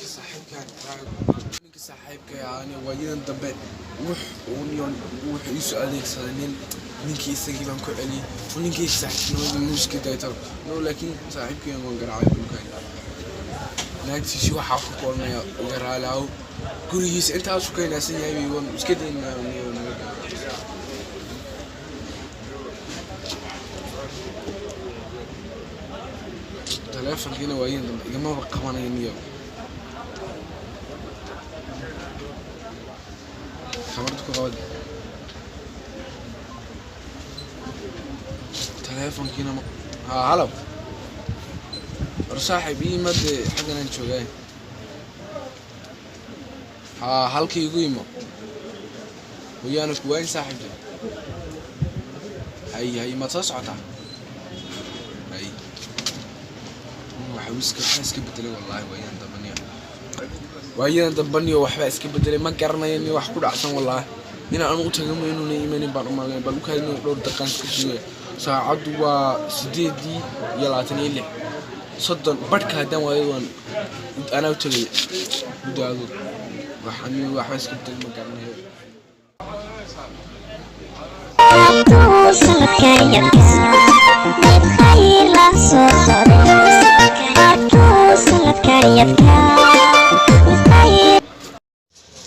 Ninka saaxiibkaan ninka saaxiibka ahaani waayadan dambe wuxuu iisoo adeegsaday nin. Ninkii isagii baan ku celiyey. Ninkii saaxiibtinimadii muuska daytalo no, laakiin saaxiibkii waan garaacay dhulkan. Naagtiisii waxaa ku koolnaya iga raalaawo. Gurigiisa intaasu ka inaasan yahay bay waan iska daynaa niyo naga daa. Taleefankiina waayadan dambe igamaba qabanayo niyo. Kamarada ku qabad taleefankiina ma haa. Halow, war saaxiib, ii imade, xaggan aan joogaay. Haa, halkii igu imo. Wayaana ku waayin saaxiibte. Hay hay, maad soo socotaa? Hay, waxa iska waxaa iska bedelay wallaahi waayaan dambe niyo, waayadan dambe niyo waxbaa iska bedelay. Ma garanayo niyo wax ku dhacsan wallaahi. Inaan anugu tago ma inuuna imanin baan u malayn. Bal u kaadin dhowr daqiiqaan iska sugaya. Saacaddu waa 8:26, 30 badhka. Haddaan waayo waan anaa u tegaya muddo. Waxaan waxba iska bedelay ma garanayo.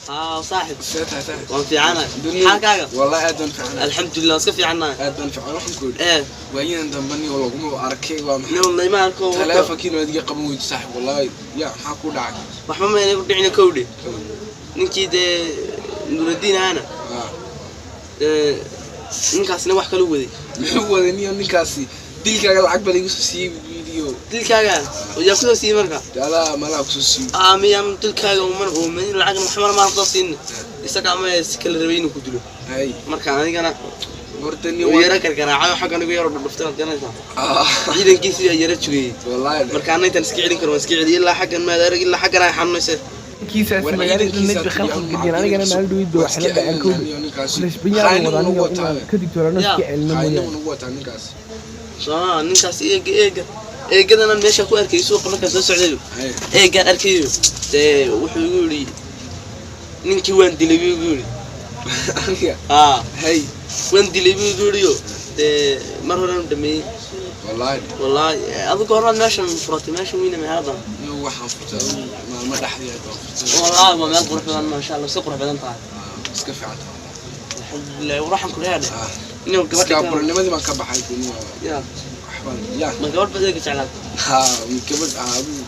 Aa saaxib. See tahay saaxiib? Waan fiicanahay. Dunida- Xaalkaaga? Wallaahi aad baan fiicanahay. Alxamdulilah, iska fiicannahay. Aad baan fiican. Waxaan ku idhi ee waayadan dambe niyo laguma arkay, waa maxay? Nin layma arko. Taleefankiina waad iga qaban weydo saaxiib wallaahi. Ya, maxaa ku dhacay? Waxba ma inagu dhicina kowdhe. Ninkii dee Nuuradiin ahana dee ninkaasna wax kala waday. Muxuu waday niyo ninkaasi? Dilkaaga lacag baa igu soo siiyey video. Dilkaaga yaa kusoo siiyey marka? Dee adaa malaha kusoo siiyey. Aa, miyaan dilkaaga uman uumin lacagna waxba maan kusoo siin. Isaga ama si kala rabay inuu ku dilo. Hay. Marka anigana horta niyo uu yara gargaraacay xaggan igu yaro dhudhuftay, waad garanaysaa. Ciidankiisii ayaa yara jugayey. Wallaahi. Marka ana intaan iska celin karo waan iska celiyey ilaa xaggan maad arag, ilaa xaggan ay xanuunaysa. Kiisaas War magaalada ciidankiisa dhan khalkhal tiri, geliyeen. Anigana maalin dhaweyd ba waa waxay la iska dhaceen celinaynaa kowdii niyo ninkaasi. rashbanyaal Khaa'in wada uu aniga nagu wataa. inaan ka digtoonaano Ya. iska celino Khaa'in mooyaane. uu nagu wataa ninkaasi. Soo ninkaas eega eega eegadan meesha ku arkay suuqa markaan soo socday. Hay. Eegaan arkayo dee wuxuu igu yidhi ninkii waan dilay buu igu yidhi. Aniga? Aa. Hay. Waan dilay buu igu yidhiyo dee mar horena dhameeyey. Wallaahi. Wallaahi adigu hormaad meeshan furatay, meeshan weyna meherada. Niyo waxaan furtay adigu maalmo dhexdeed baan furtay. Wallaahi waa meel qurux badan, maasha Allah, si qurux badan tahay. Iska fiican tahay. Alxamdulilah. Waxaan ku leeyahay inuu Iska gabadha abuurnimadii baan ka baxay niyo. Ya. Waxbaan ya. Ma gabadh baad eega jeclaatay? Haa, gabadh adigu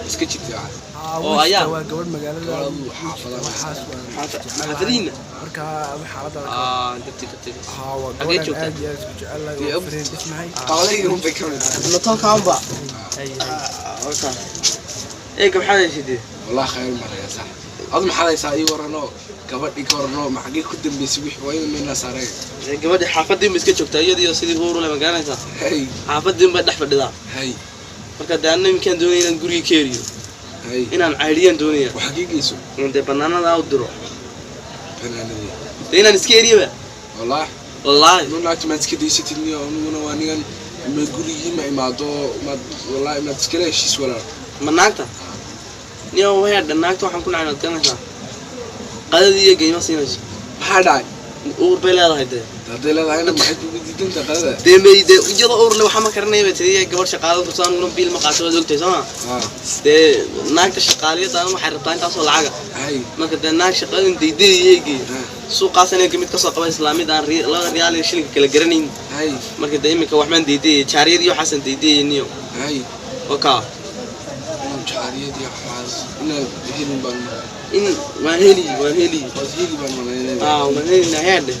iska jirtay waxaas. Oo ayaa. Waa gabadh magaalada. Gabadh adigu xaafadaha. Waxaas waan Xaafadiina. Marka xaaladaada ka Aa, gabti gabti. Haa, waa Xagee gabadhan joogtaa? aad iyo aad isku jecelahay Dee, oo friend isnahay. Qabalayga un bay ka mid tahay. Matolkaanba eega maxaad heshidee? Wallahi khayr maraya sax. Adu maxaad haysaa? Ii waranoo gabadhii ka waranoo maxagee ku dambeysay wixii waa inuu meynaa saaray? Gabadhi xaafadiin ba iska joogtaa iyadiyo sidii uurule, ma garanaysaa? Hay. Xaafadiin bay dhex fadhidaa. Hay. Marka dee anna iminkaan doonaya inaan guriga ka eriyo. Hay. Inaan caydhiyaan doonaya. Waxaa geyso? Oon dee banaanada u diro. Banaanadii? Dee inaan iska eriyaba. Wallahi? Wallaahi. Nu naagta maad iska daysatid niyo? Aniguna waa nigan ma gurigii ma imaado maad wallahi maad iskala heshiis walaal. Ma naagta niyo wayaadha naagta waxaan ku nacay, maad garanaysaa, qadadii iyo geyma siinayso. Maxaa dhacay? Uur bay leedahay dee. Hadday leedahayna maxay kugu diidantaa qadada? Dee may dee iyadoo uur le waxaa ma karanaya bay tiri gabadh shaqaalada kursa, aniguna biil ma qaato, waad ogtahay soo ma? Haa. Dee naagta shaqaaliyadaan waxay rabtaa intaasoo lacaga. Hay. Marka dee naag shaqadan dayday eegay suuqaas inay mid kasoo qaba islaamid aan labada riyaal iyo shilinka kala garanayn. Hay. Marka dee iminka waxbaan daydayay, jaariyad iyo waxaasaan daydayay niyo. Hay. Oka. Inuu jaariyad iyo waxaas inaad helin baan malay. In waan heli, waan heli. Waad heli baan malaynaya. Aa, waan helina heedhe,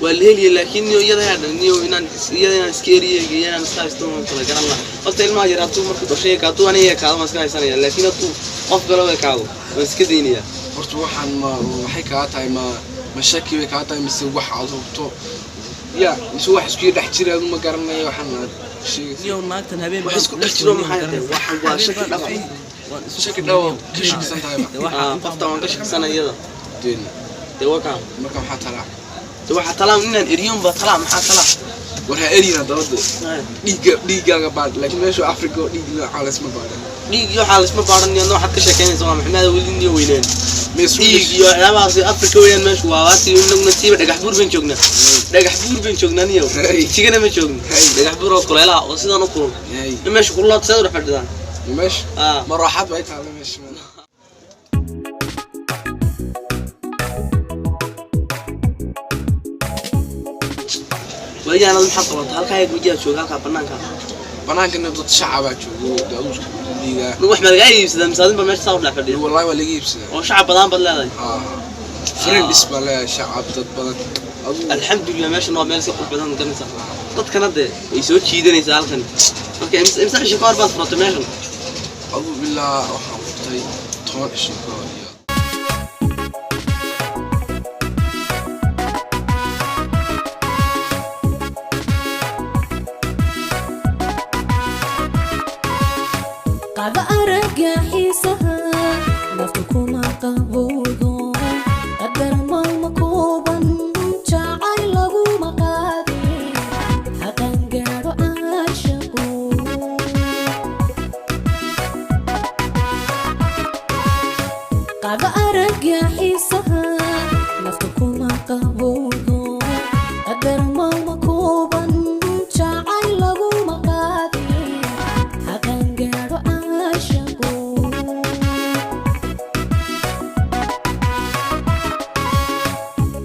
waa la heliya, laakiin niyo iyada heedhe niyo inaan iyada inaan iska eriyo iyo inaan iska haysto waan kala garan laha. Horta ilmaha yar hadduu markuu dhashay hadduu aniga ekaado waan iska haysanaya, laakiin hadduu qof kale u ekaado waan iska daynaya. Horta waxaan ma waxay kaa tahay ma shaki bay kaa tahay mise wax aad hubto ya mise wax isku dhex jira? Adu ma garanayo waxaan aad sheegaysa. Niyow naagtan habeen Wax isku dhex jiro maxay tahay? Waxan waa shaki dhaba. Shaki dhawa ka shakisan tahay ba? Aa, qoftan waan ka shakisanay iyada. Deena. Dee wakaa. Marka maxaa talaa? De waxaa talaa inaan eriyon ba talaa, maxaa talaa? War ha eryin haddaba dee. Dhiigga dhiiggaaga baadh, laakiin meesha Afrika oo dhiig nooca laysma baadhan. Dhiig iyo waxaa laisma baadhan iyo waxaad ka sheekeynaysa waa maxmaada weli niyo weynaan. Mees Dhiig iyo waxyaabahaas Afrika weeyaan meeshu waa waati inaguna siiba Dhagax Buur baan joognaa. Dhagax Buur baan joognaa niyow. Hey. Jigana ma joogno. Hey. Dhagax Buur oo kulaylaha oo sidaan u kulul. Hey. In meesha kululaad seed u dhex fadhidaan. Meesha Ah. marooxad bay taalla meesha. Weligaan maxaad qabataa halkaa eeg wajiyaa jooga halkaa banaanka. Banaankana dad shacabaa joogo daawuska dhiigaa. Wax ma lagaa iibsadaa mise adin baa meesha saa u dhex fadhiya? Wallahi waa laga iibsadaa. Oo shacab badan baad leedahay. Ah, friends baa leeyahay, shacab dad badan aduu. Alxamdulilah, meeshan waa meel si qurux badan garanaysaa. Dadkana dee way soo jiidanaysaa halkan. Marka imse cisho ka hor baad furatay meeshan? Aduu ilaa waxaan furtay 10 cisho ka hor iyo Qaba aragga xiisaha naftu kuma qabowdo, qadar maalma kooban jacayl laguma qaadin haqan gaadho caashaqu. Qaba aragga xiisaha naftu kuma qabowdo, qadar maalma kooban jacayl laguma qaadin haqan gaadho caashaqu.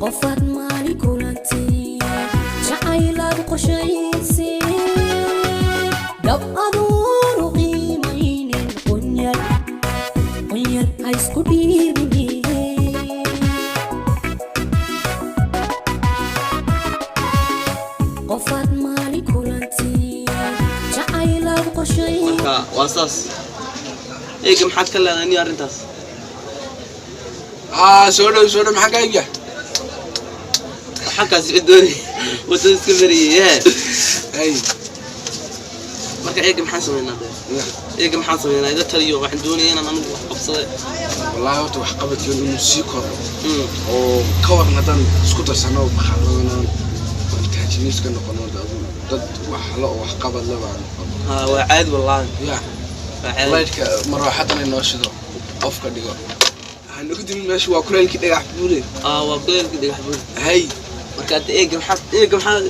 Qofaad maalin kulantay jacaylaad qorshaysay dhab adoonu qiimaynin, qunyar qunyar ha isku dhiibine. Qofaad maalin kulantay jacaylaad qorshaysay. Marka waa saas. Eega maxaad ka leedahay niyo arrintaas? Ah, soo dhow, soo dhow, maxaa kaa iibyaa? Waxaa kaasi doonay wadada iska marayay hee. Hey. Marka eega maxaan sameynaa dee? Ya. Eega maxaan sameynaa? Iga taliyo, waxaan doonaya inaan anigu wax qabsade. Wallahi horta wax qabadkan inuu sii kordho oo ka waran haddaan isku darsano bakhaaradan oon taajiriiska noqono, adu dad wax la oo wax qabad la baan noqono. Ha, waa caadi wallahi. Ya. Waa caadi. Laydhka marooxadan inoo shido qofka dhigo waxaan ugu dilin meesha waa kuleylkii Dhagax Buure. Ah, waa kuleelkii Dhagax Buur. Hay. Marka hadda eega maxaad eega maxaad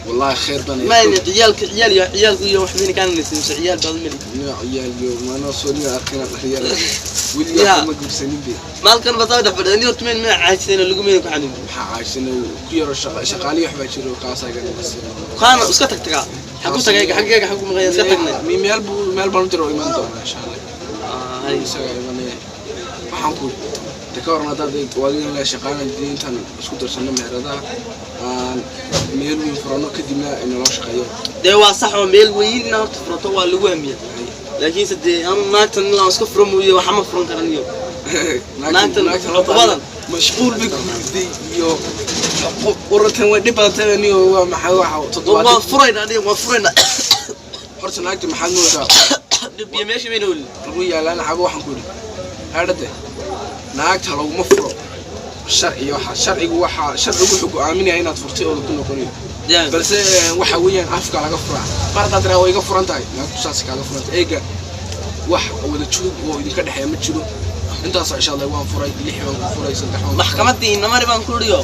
Wallahi khayr baan. Ma ciyaalka ciyaal iyo ciyaalku iyo wax mayna kaanaysa mise ciyaal baad meli? Nin ciyaal iyo maanoo soo nin arkina dhalinyaro weli Ya. waxba ma guursanin be. Maalkan baad dhex fadhida ni horta meel ma caajisayna lagu meyna ku xanuun. Maxaa caajisana ku yaro shaqaalihi waxbaa jiro kaasaa iga nabadsiin. Kaana iska tag tagaa xagu tagay xageega xagu maqaya iska tagnay. Mi meel buu meel baan u diro oo iman doona insha Allah. Ah, hay. Isagaa imanaya. Waxaan ku de ka waran haddaad waadigan le shaqaana diintan isku darsano meheradaha aan meel weyn furano kadibna inaloo shaqeeyo. Dee waa sax oo meel weyn inaad horta furato waa lagu hamiya, laakiinse dee anu naagtan ilaa iska furo mooye waxa ma furan karan iyo Naagtan cuqubadan. Mashquul bay ku riday iyo uratan way dhib badan niyo waa maxay waxa waa toddobaad. Furaynaa dhiga waa furaynaa. Horta naagta maxaad moodaa? Dhib iyo meesha mayna olin. Lagu yaalaan cabo waxaan ku idhi haadhade naagta laguma furo sharci, waxa sharcigu waxa sharcigu wuxuu go'aaminayaa inaad furtay oo ku noqonayo, balse waxa weeyaan afka laga furaa. Mar haddaad tiraa way iga furan tahay, naagtu saas kaaga furan tahay. Eega wax wada joog oo idinka dhexeeya ma jiro. Intaasoo insha Allah waan furay, lix baan ku furay, saddex baan ku furay. Maxkamadii inamari baan ku idhiyo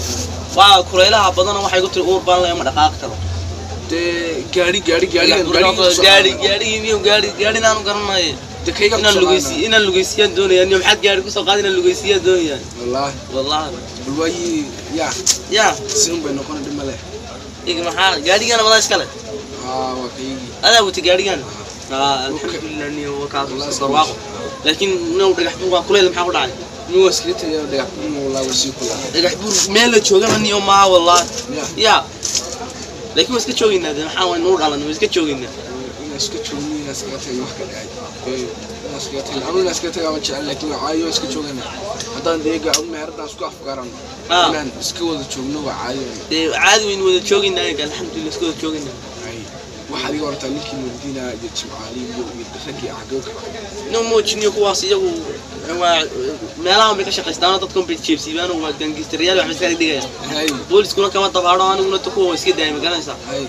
waa kulaylaha badanoo waxay ku tiri uur baan leeyahay ma dhaqaaqi karo. Dee gaari gaari gaarigan Gaari gaarigii niyo gaari gaari inaanu garanayo. Dee kayga Inaan lugeysi inaan lugeysiyaan doonaya niyo maxaad gaari kusoo qaadi inaan lugeysiyaan doonaya. Wallaahi. Wallahi. Bal waayi ya. Ya. Si un bay noqon dhib ma leh. Iga maxaa gaarigana wadaa iskale? Aa, waa kaygii. Adaa wata gaarigan. Ah, alxamdulilah niyo waa kaas barwaaqo, laakiin niyo Dhagax Buur waa kuleyl, maxaa ku dhacay? Nin waa iskaga tagay Dhagax Buur, wallaahi waa sii kulaa. Dhagax Buur meel la joogana niyo maa wallahi. Ya. Ya, laakiin waa iska joogaynaa dee maxaa waa nuu dhalan waa iska joogaynaa. Inaan iska joogno inaan iskaga tagay wax ka dhacay inaan iskaga tagay anu inaan iskaga tagaa ma jecel, laakiin waa caadi waan iska joogana haddaan deega adu meheradaan isku afgarano. Ah. Inaan iska wada joogno waa caadi. Dee caadi waynu wada joogaynaa iyaga, alxamdulilah iska wada joogaynaa. Ay, waxaad iga wartaa ninkii Murdina iyo Jimcaali iyo raggii xaggee ka baxay? No moojiniyo kuwaas iyagu waa meelaha bay ka shaqaystaanoo dadkan bay jeebsiibaan oo waa gangistarayaal waxba iska dhigaya. Hay. Booliskuna kama dabaadho, aniguna ta kuwa waa iska daaya ma garanaysaa. Hay.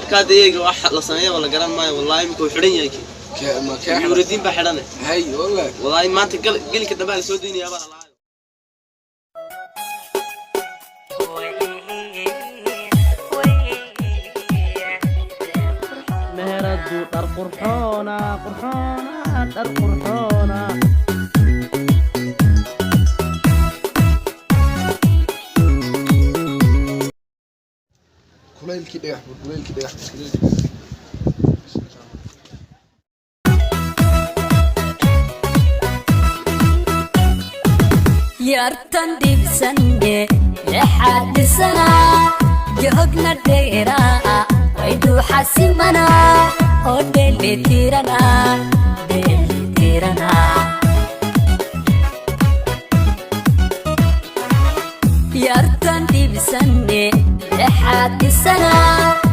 Marka hadda iyaga wax la sameeyaba la garan maayo, wallahi imika uu xidhan yahay kii. Ma kaa xidhan? Nuuraddiin baa xidhane. Hay wallahi. Wallahi maanta gelinka dambe la soo daynayaa baa lalahay. Meheradu dhar qurxoona, qurxoona, dhar qurxoona. Kulaylkii dhagax bur, kulaylkii dhagax bur, kulaylkii. Yartan dhibsande lexaad dhisanaa, joogna dheeraa, wayduuxasimana oo dheelitirana, dheelitirana. Yartan dhibsande lexaad dhisanaa.